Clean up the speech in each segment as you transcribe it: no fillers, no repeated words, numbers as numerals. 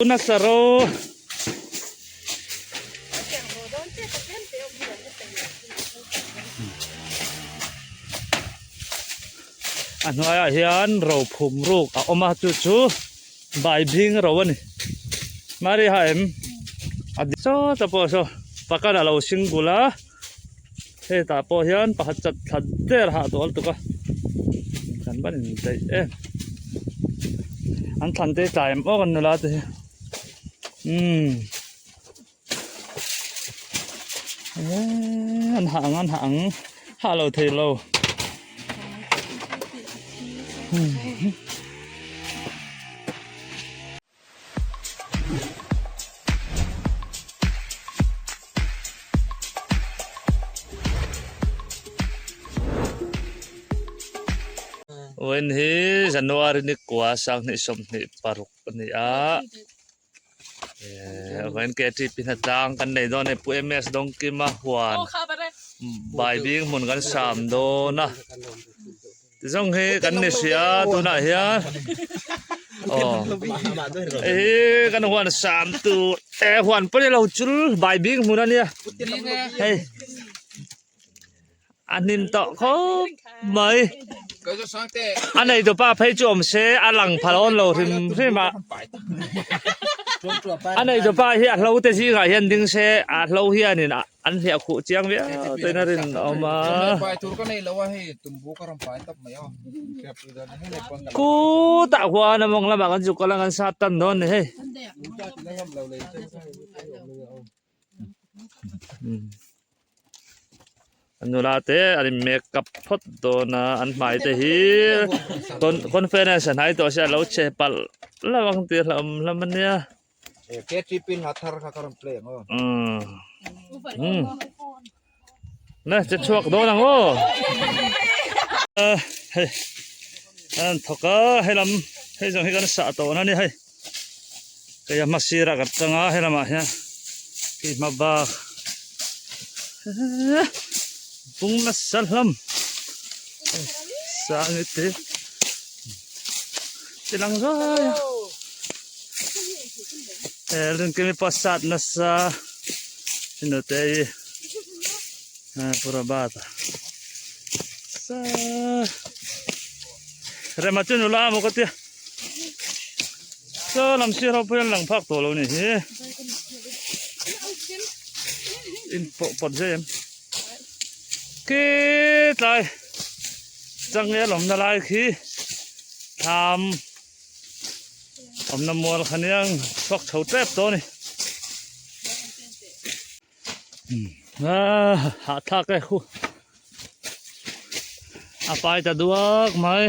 Nasa ro. A hnuaiah hian ro phum ruk a awm a chu chu bai bing ro a ni mari ha em a dik sawt a pawh saw pakhat a lo single a hetah pawh hian pakhat chat thla der hah tawh lutuk a kan van in daih em an thlan te tlai em aw kan nula te hi umm eee an hah ang an hah ang hah lo thei lo. Vawiin hi January ni kua sanghnih 26 a ni a eh vawiin KTP hnatlang kan nei dawn a ni Pu MS Dawngkima huan Baibing hmun kan sam dawn a. Tizawng hi kan ni hria tunah hian aw hei hi kan huan sam tur e huan pawh ni lo chul bai bing hmun a nia hei a hnim tawh khawp mai a nei tupa phei chu awm se a lang phal awn lo hrim hrim a a nei tupa hi a hlo te zingah hian ding se a hlo hianin a. An hliah khuh chiang viau te in a rin awm a. Kutah khuan a mawng lamah kan zuk kal a kan sat tan dawn a ni hei. A nula te an in makeup phawt dawn a an hmai te hi conference a hnai tawh sia a lo che palh hlauh ang tih a hlauhawm hlawm a nia. KTP hla thar kha ka rawn play ang aw. Um. Na che chhuak dawn ang aw. Hei an thawk a helam hei zawng hi kan sah tawh na ni hei. Kei a hma sirah ka tang a helamah hian khi hma bak bung nasa hlawm sang i te ti lang zuai a. Eh ringkimi pawh sat nasa nute hi eh pura bata sa rema chu nula amaw ka tia saw lam sir ho pawh hian lang phak tawh lo ni hi in pawh pawt zai em khi tlai changel awmna lai khi thlam. Awmna mual kha nia chhuak chho tep tawh a ni. Ah hahthlak e khu a pai ta duak mai.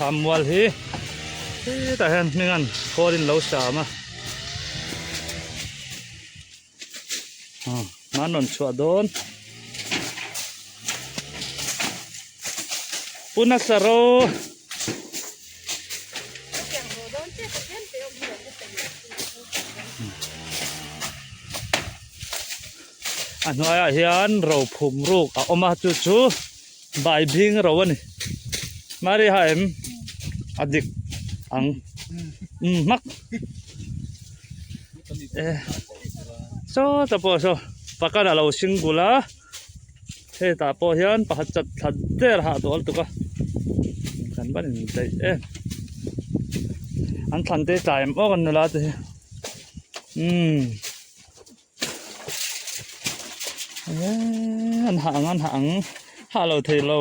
Thlam mual hi hetah hian hming an khawl in lo sam a an rawn chhuah dawn Pu Nasaro. A hnuaiah hian ro phum ruk a awm a chu chu bai bing ro a ni mari ha em a dik ang umm hmak e sawtah pawh saw pakhat a lo single a hetah pawh hian pakhat chat thla der hah tawh lutuk a kan van in daih em an thlan te tlai em aw kan nula te hi umm. An hah ang an hah ang hah lo thei lo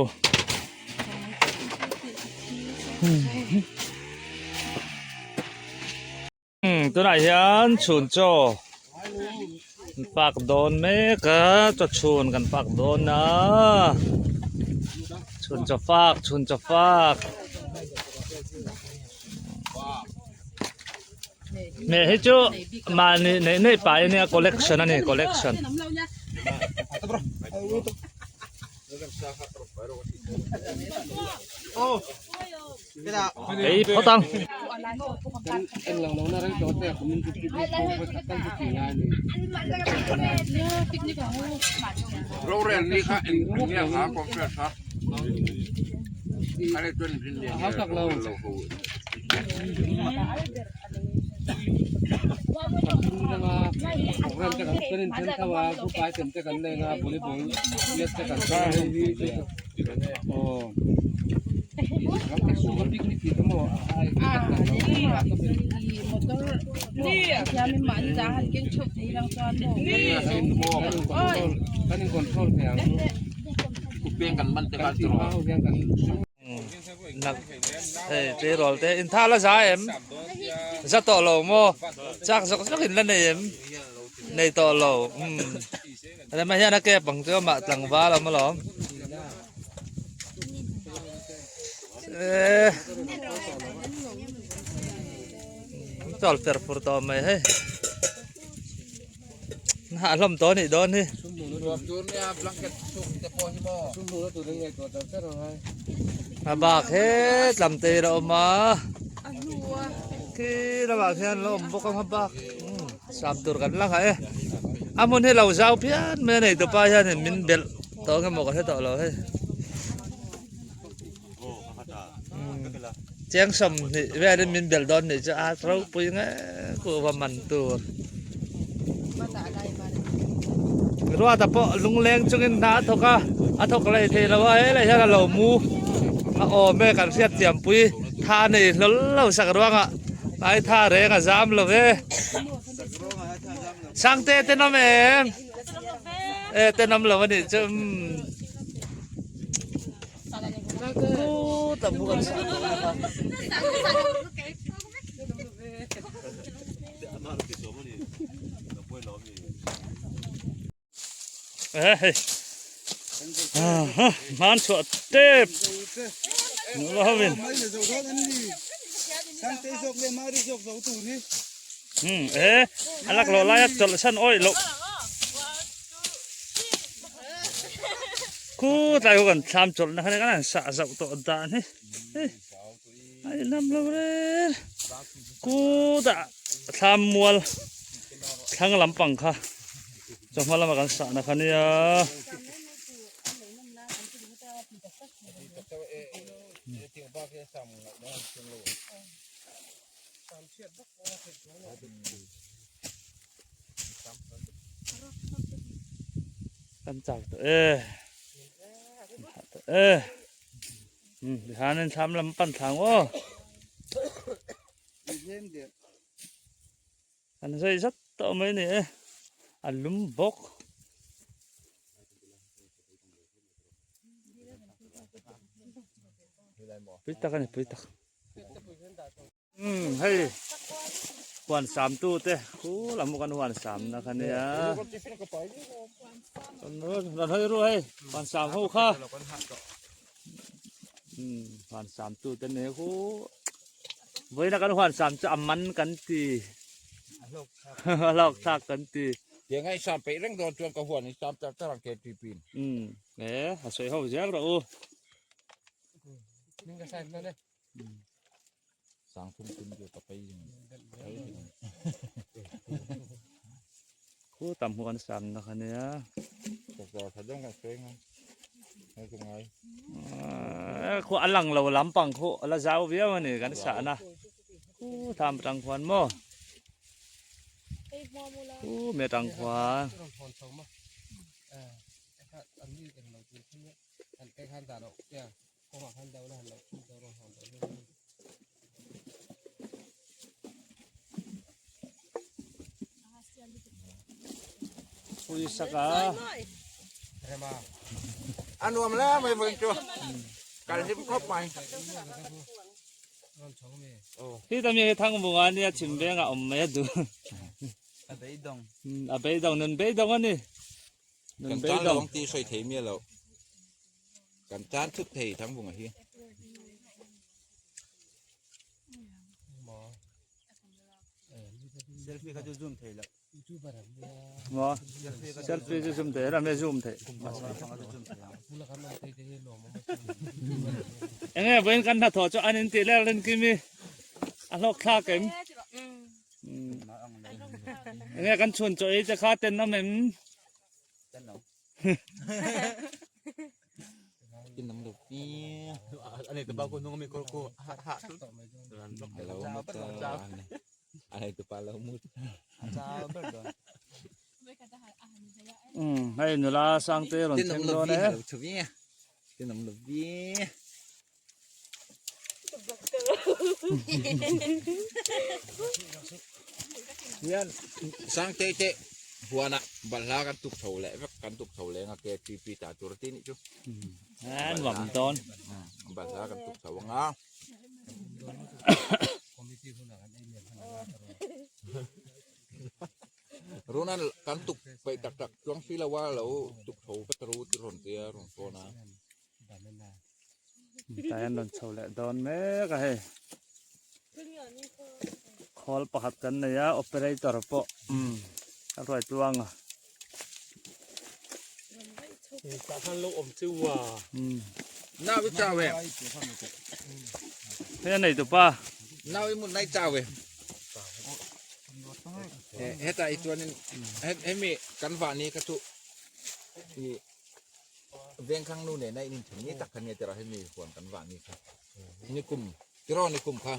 tunah hian chhun chaw kan pak dawn mek a chaw chhun kan pak dawn a chhun chaw fak chhun chaw fak. Hmeh hi chu mahni neih neih pai ania collection ani collection. Ei phawt ang. Nak hei tleirawl te in tha la za em za tawh lo maw chak zawk zawk in la nei em nei tawh lo umm rema hian a kep ang chu amah tlangval awm alawm eh chawl fer fur tawh mai hei. Hah hlawm tawh anih dawn hi. A bak he tlam te a awm a. Khi lamah khian la awm bawk a hma bak sam tur kan la nghah e. A hmun hi lo zau phian mai a nei tupa hianin min belh tawh ang emaw ka hre tawh lo hei. Cheng 20 velin min belh dawn nih chu a ropui nge kuhva man tur. Ruata pawh lungleng chungin hna a thawk a, a thawk leh thei lo a, helai hian a lo mu a awm e kan hriat thiampui tha nei hlawl lo sak ruangah hnai tha reng a zam lo ve. Sangte tenawm em? E tenawm lo a nih chu umm. Hman chhuah tep nula hovin e a laklawh laia chawlh san awih loh. Khu tlai ho kan thlam chawlh na kha kan han sah zauh tawh dan hi hei a inam lo reng khu tah thlam mual thlang lampang kha chawhma lama kan sah na kha nia. Kan chak tawh e e tihianin thlam lam pan thlang aw kan zai zat tawh mai a ni e a lum bawk. Pui tak a ni pui tak. Umm hei huan sam tu te khu lam kan huan sam na kha nia ran hoi ru hei huan sam ho kha umm huan sam tu te ne khu vawiin a kan huan sam chu a man kan ti a hlawk thlak kan ti Tiang a i sam peih reng dawn chuan ka huan i sam char char ang KTP in. Umm e a sawi ho zel rawh u. Khu tam hu an sam na kha nia. Khu a lang lo lampang khu a la zau viau a ni kan sah na. Khu tham tang khuan maw. Khu me tang khuan. Pui saka. A nuam le mai vâng chu. Kal him khawp mai. Hi tami hi thang bunga nia chim venga awm mai a du. A beidawng. A beidawng nun beidawng ani. Nun Kan beidawng. tan lawng ti sawi thei miah lo. Kan tan thut thei Thangbunga hi. Selfie kha chu zoom thei lo. Maw selfie chu zoom thei ram e zoom theih enge vawiin kan hnathawh chu an intih lek rin kimi a hlawk thlak em enge kan chhun chaw ei te kha ten awm em Umm hei nula Sangte rawn thleng dawn e. Sangte te huanah balhla kan tuk chho leh vek kan tuk chho leng a KTP tah tur a ti nih chu. An nuam dawn. Balhla kan tuk chho anga. Runan kan tuk peih tak tak chuang si lo a lo tuk tho vek ru ti rawn tia rawn phone a. Tlai an rawn chho leh dawn mek a hei. Khawl pakhat kan nei a operator pawh a ruai tluang a. Nau i chau em? Hei a nei tupa. Nau i mun nai chau em? Heta i chuanin hemi kan vah ni kha chu i vengkhang nu nena in inthen ni tak kha nia tiraw hemi huan kan vah ni kha. Nikum tiraw nikum kha.